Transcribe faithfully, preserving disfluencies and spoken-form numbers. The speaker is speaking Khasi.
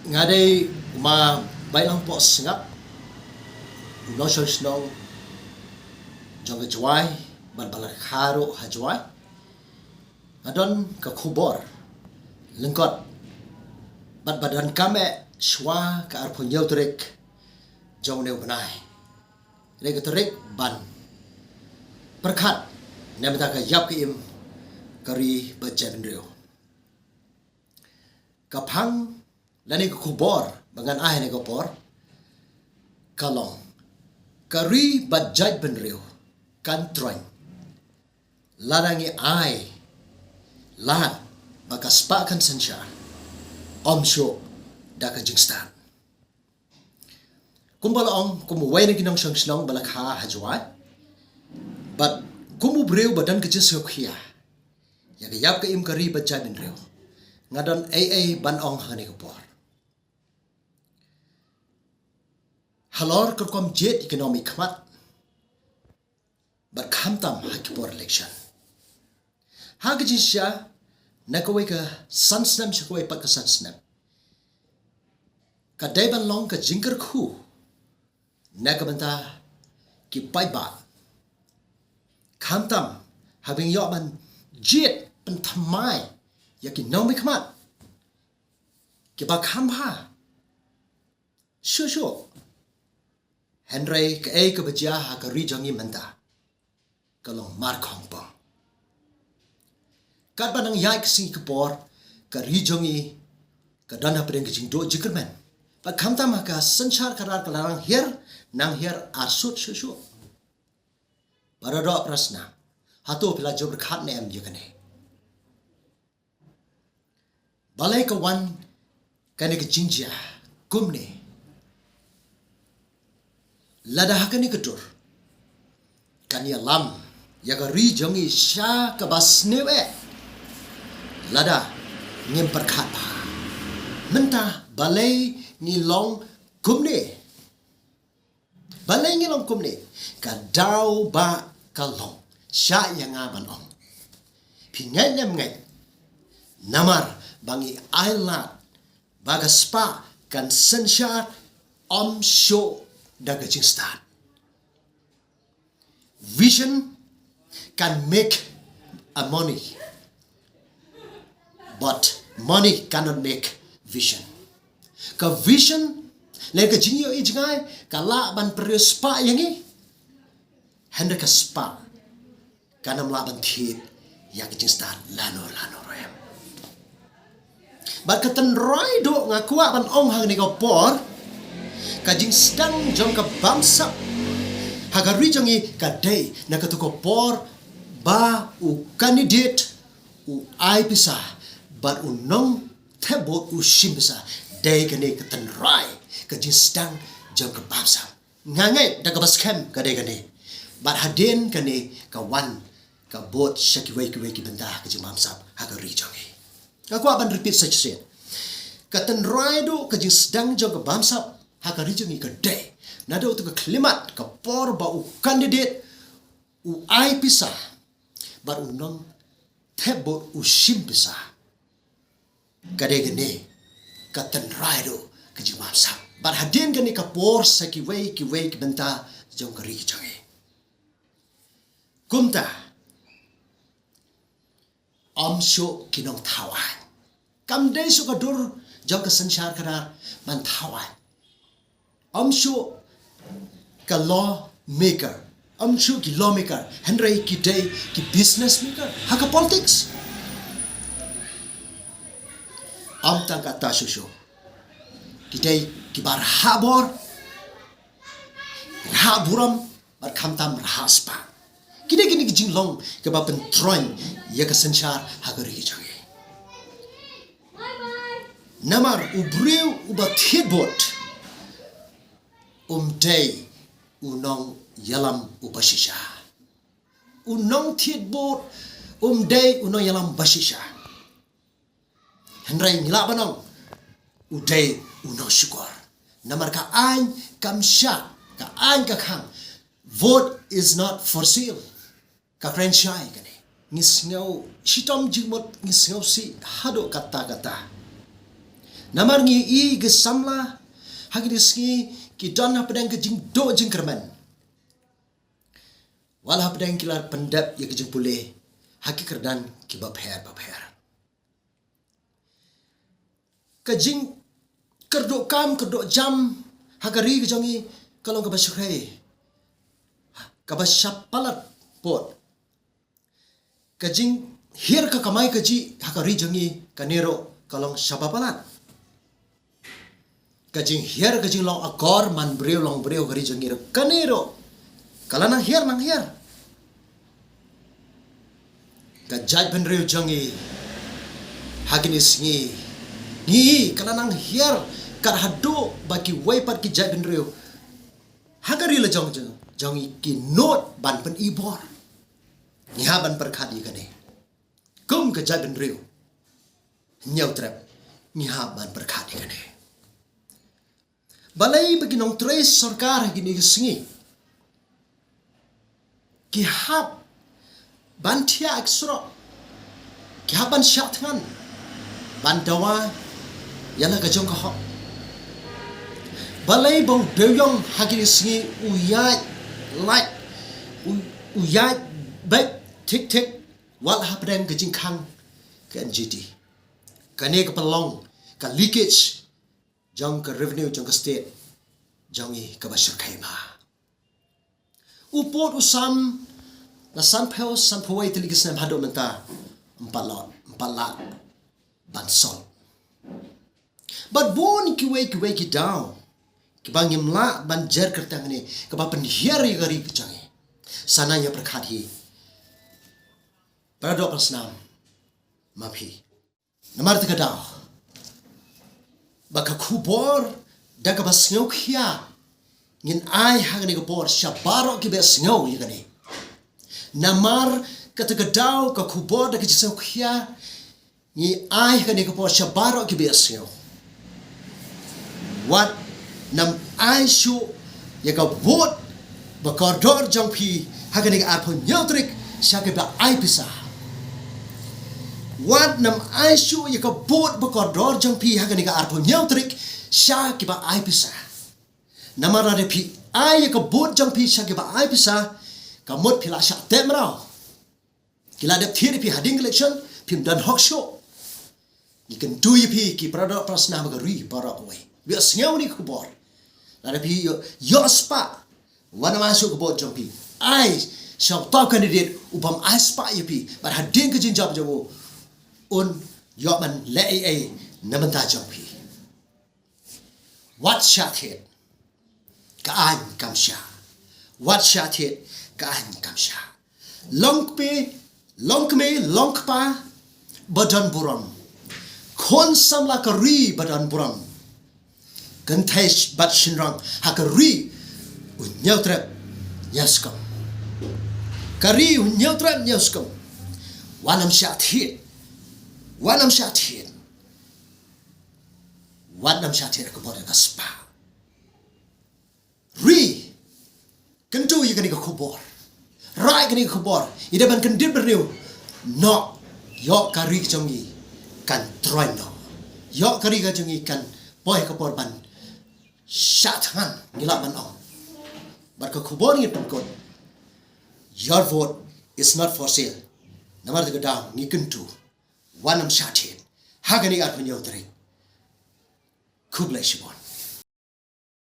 Nga dei u ma Bailangpoh Sngap, u nongshong shnong jong ka Jwai, bad ba la kha ruh ha Jwai. Nga don ka khubor lyngkot bad ba donkam eh shuwa ka arphew hynñiew tarik jong une u bnai. Re ka tarik ban pyrkhat na bynta ka ïap ka im ka ri bad jaitbynriew. Ka phang lane ka khubor ba ngan ai ha kane ka por ka long, ka ri bad jaitbynriew kan troiñ lada ngi ai lad ba ka spah kan synshar, ym shuh da ka jingstad. Kumba la ong, kum uwei na ki nongshong shnong ba la kha ha Jwai, bad kum u briew ba don ka jingsngewkhia ïa ka ïap ka im ka ri bad jaitbynriew, nga don ei ei ban ong ha kane ka por. Halor ka rukom jied ïa ki nongmihkhmat, bad khamtam ha ki por election. Ha ka jingshisha, na kawei ka san snem sha kawei pat ka san snem, ka dei ban long ka jingkyrkhu na ka bynta ki paidbah, khamtam haba ngi ïoh ban jied pynthymmai ïa ki nongmihkhmat kiba kham bha shuh shuh. Hynrei kaei kaba jia ha ka ri jong ngi mynta ka long markhongpong. Katba nang ïaid ka sngi ka por, ka ri jong ngi ka don hapdeng ka jingduh jingkyrmen. Bad khamtam ha ka synshar khadar ka la nang hiar, nang hiar arsut shuh shuh. Para doh para snam, hato phi la jop ryngkat ne em ïa kane? Balei ka wan kane ka jingjia kumne? Lada ha kane ka dur kan ïalam ïa ka ri jong ngi sha kaba sniew eh, lada ngim pyrkhat bha. Mynta balei ngi long kumne? Balei ngi long kumne? Ka daw ba ka long, shah ïa nga ban ong, phi ngeit ne em ngeit, namar ba ngi ai lad ba ka spah kan synshar, ym shuh da ka jingstad. Vision can make a money, but money cannot make vision. Ka vision lane ka jingïohi jngai ka lah ban pynriew spah ïa ngi, hynrei ka spah kan ym lah ban thied ïa ka jingstad lano lano ruh em. Bad ka tynrai duh, nga kwah ban ong ha kane ka por, ka jingsdang jong ka bamsap ha ka ri jong ngi ka dei na katu ka por ba u candidate u ai pisa bad u nongthep vote u shim pisa. Dei kane ka tynrai ka jingsdang jong ka bamsap. Nga ngeit da kaba skhem ka dei kane. Bad hadien kane ka wan ka bud sha kiwei kiwei ki bynta ka jingbamsap ha ka ri jong ngi. Nga kwah ban repeat sa shisien. Ka tynrai duh ka jingsdang jong ka bamsap ha ka ri jong ngi ka dei naduh katu ka khyllipmat, ka por ba u candidate u ai pisa bad u nongthep vote u shim pisa. Ka dei kane ka tynrai duh ka jingbamsap. Bad hadien kane ka por sa kiwei kiwei ki bynta jong ka ri ka jong ngi. Kumta, ym shuh ki nongthaw aiñ. Kam dei shuh ka dur jong ka synshar khadar ban thaw aiñ. Ym shuh ka law maker, ym shuh ki law maker, hynrei ki dei ki business maker ha ka politics. Ym tang kata shuh shuh, ki dei kiba rhah bor, rhah burom, bad khamtam rhah spah. Ki dei kine ki jinglong kiba pyntroiñ ïa ka synshar ha ka ri ka jong ngi. Namar u briew uba thied vote um dei u nongïalam uba shisha. U nongthied vote um dei u nongïalam uba shisha. Hynrei ngi lah ban ong u dei u nongshukor. Namar ka aiñ kam shah, ka aiñ ka khang. Vote is not for sale. Ka kren shai kane. Ngi sngew shitom jingmut, ngi sngewsih haduh katta katta. Namar ngi i ki samla ha kine ki sngi ki don hapdeng ka jingduh jingkyrmen. Wat la hapdeng ki la pyndep ïa ka jingpule ha ki kyrdan kiba pher ba pher. Ka jingkyrduh kam kyrduh jam ha ka ri ka jong ngi ka long kaba shyrkhei, kaba sha palat pud. Ka jinghiar ka kamai kajih ha ka ri jong ngi kane ruh ka long shaba palat. Ka jinghiar ka jinglong akor man briew long briew ka ri jong ngi ruh kane ruh ka la nang hiar nang hiar. Ka jaitbynriew jong ngi ha kine ki sngi ngi ka la nang hiar kat haduh ba kiwei pat ki jaitbynriew ha ka ri la jong jong ngi ki nud ban pyni bor. Ngi hap ban pyrkhat ïa kane. Kum ka jaitbynriew Hynñiewtrep ngi hap ban pyrkhat ïa kane. Balei ba ki nongtrei sorkar ha kine ki sngi ki hap ban thiah surok, ki hap ban shah thngan ban dawa ïa la ka jong ka hok? Balei ba u dewïong ha kine ki sngi u ïaid lait, u, u ïaid beit thik thik wat la hapdeng ka jingkhang ka N G T? Kane ka pynlong ka leakage jong ka revenue jong ka state jong ngi kaba shyrkhei bha. U pud u sam na sanphew sanphew wei tylli ki snem haduh mynta ym pat lah, ym pat lah ban solve. Bad bun kiwei kiwei ki daw kiba ngim lah ban jer kyrteng ne kaba pynhiar ïa ka ri ka jong ngi. Sa nang ïa pyrkhat hi para doh para snam ma phi. Namar kata ka daw ba ka khubor da kaba sngewkhia ngin ai ha kane ka por sha baroh kiba sngew ïa kane. Namar kata ka daw ka khubor da ka jingsngewkhia ngi ai ha kane ka por sha baroh kiba sngew. Wat nam ai shuh ïa ka vote ba kordor jong phi ha kane ka arphew hynñiew tarik sha kiba ai pisa. Wat nam ai shuh ïa ka vote ba kordor jong phi ha kane ka arphew hynñiew tarik sha kiba ai pisa. Namar lada phi ai ïa ka vote jong phi sha kiba ai pisa, ka mut phi la shah teh mraw. Ki la dep thied ïa phi hadien ka election, phim don hok shuh. Ngi kyntu ïa phi ki para doh para snam ka ri baroh kawei, ïohsngew ïa kane ka khubor. Lada phi ïoh, ïohspah wat nam ai shuh ka vote jong phi, ai sha uta u candidate u bym ai spah ïa phi bad hadien ka jingjop jong u un ïoh ban leh ei ei na bynta jong phi. Wat shah thied, ka aiñ kam shah. Wat shah thied, ka aiñ kam shah. Long kmie, long kmie, long kpa ba don burom. Khun samla ka ri ba don burom. Kynthei bad shynrang ha ka ri u Hynñiewtrep Hynñiewskum. Ka ri u Hynñiewtrep Hynñiewskum. Wat nam shah thied. Wat nam shah thied. Wat nam shah thied ka bor ka spah. Ri, kyntu ïa kane ka khubor. Rai kane ka khubor. Ïa da ban kyndit briew. Noh, ïoh ka ri ka jong ngi kan troiñ noh. Ïoh ka ri ka jong ngi kan poi ka por ban shah thngan ngi lah ban ong. Bad ka khubor ngi pynkut. Your vote is not for sale. Namar kata ka daw ngi kyntu. Wat nam shah thied ha kane ka arphew hynñiew tarik. Khublei shibun.